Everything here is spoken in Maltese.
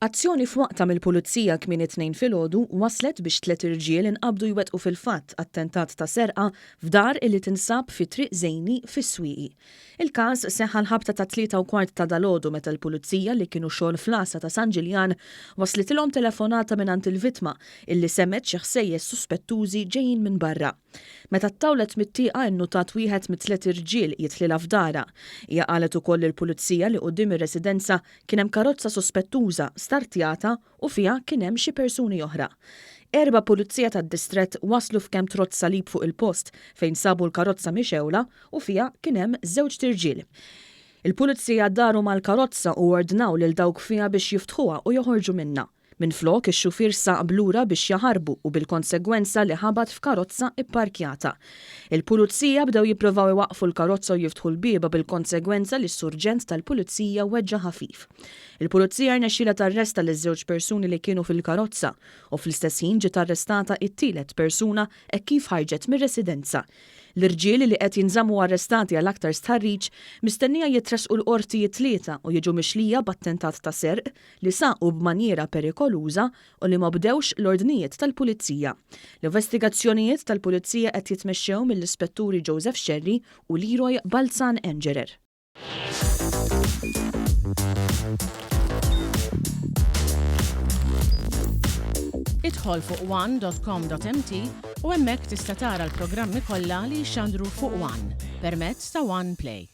Azzjoni f'waqtha mill-Pulizija kmieni t-Tnejn filgħodu wasslet biex tliet irġiel inqabdu jwettqu fil-fatt attentat ta' serqa f'dar illi tinsab fi Triq Żejni fis-Swieqi. Il-każ seħħ għall-ħabta tat-tlieta u kwart ta' dalgħodu meta l-Pulizija li kienu xogħol fl-għassa ta' San Ġiljan waslitilhom telefonata mingħand il-vittma illi semgħet xi ħsejjes suspettużi ġejjin minn barra. Meta ttawlet mit-tieqa innutat wieħed mit-tliet irġiel jidħlilha f'darha. Hija qalet ukoll lill-Pulizija li quddiem ir-residenza Kien hemm karozza suspettuża startjata u fiha kien hemm xi persuni oħra. Erba' pulizija tad-distrett waslu f'kemm trodd salib fuq il-post fejn sabu l-karozza mixgħula u fiha kien hemm żewġt irġiel. Il-pulizija daru mal-karozza u ordnaw lil dawk fiha biex jiftħuha u joħorġu minnha. Minflok, ix-xufier saq b'lura biex jaħarbu u bil-konsegwenza li ħabat f'karozza ipparkjata. Il-Pulizija bdew jipprovaw iwaqqfu l-karozza u jiftħu l-bieba bil-konsegwenza li s-Surġent tal-Pulizija weġġa' ħafif. Il-Pulizija rnexxielha tarresta liż-żewġ persuni li kienu fil-karozza u fl-istess ħin ġiet arrestata t-tielet persuna hekk kif ħarġet mir-residenza. L-irġiel li qed jinżammu arrestati għal aktar stħarriġ mistennija jitressqu l-Qorti it-Tlieta u jiġu mixlija b'attentat ta' serq, li saqu b'manjiera perikoluża u li m'obdewx l-ordnijiet tal-Pulizija. L-investigazzjonijiet tal-Pulizija qed jitmexxew mill-Ispetturi Joseph Scerri u Leroy Balzan Engerer. Idħol fuq one.com.mt u hemmhekk tista' tara l-programmi kollha li jixxandru fuq One permezz ta' One Play.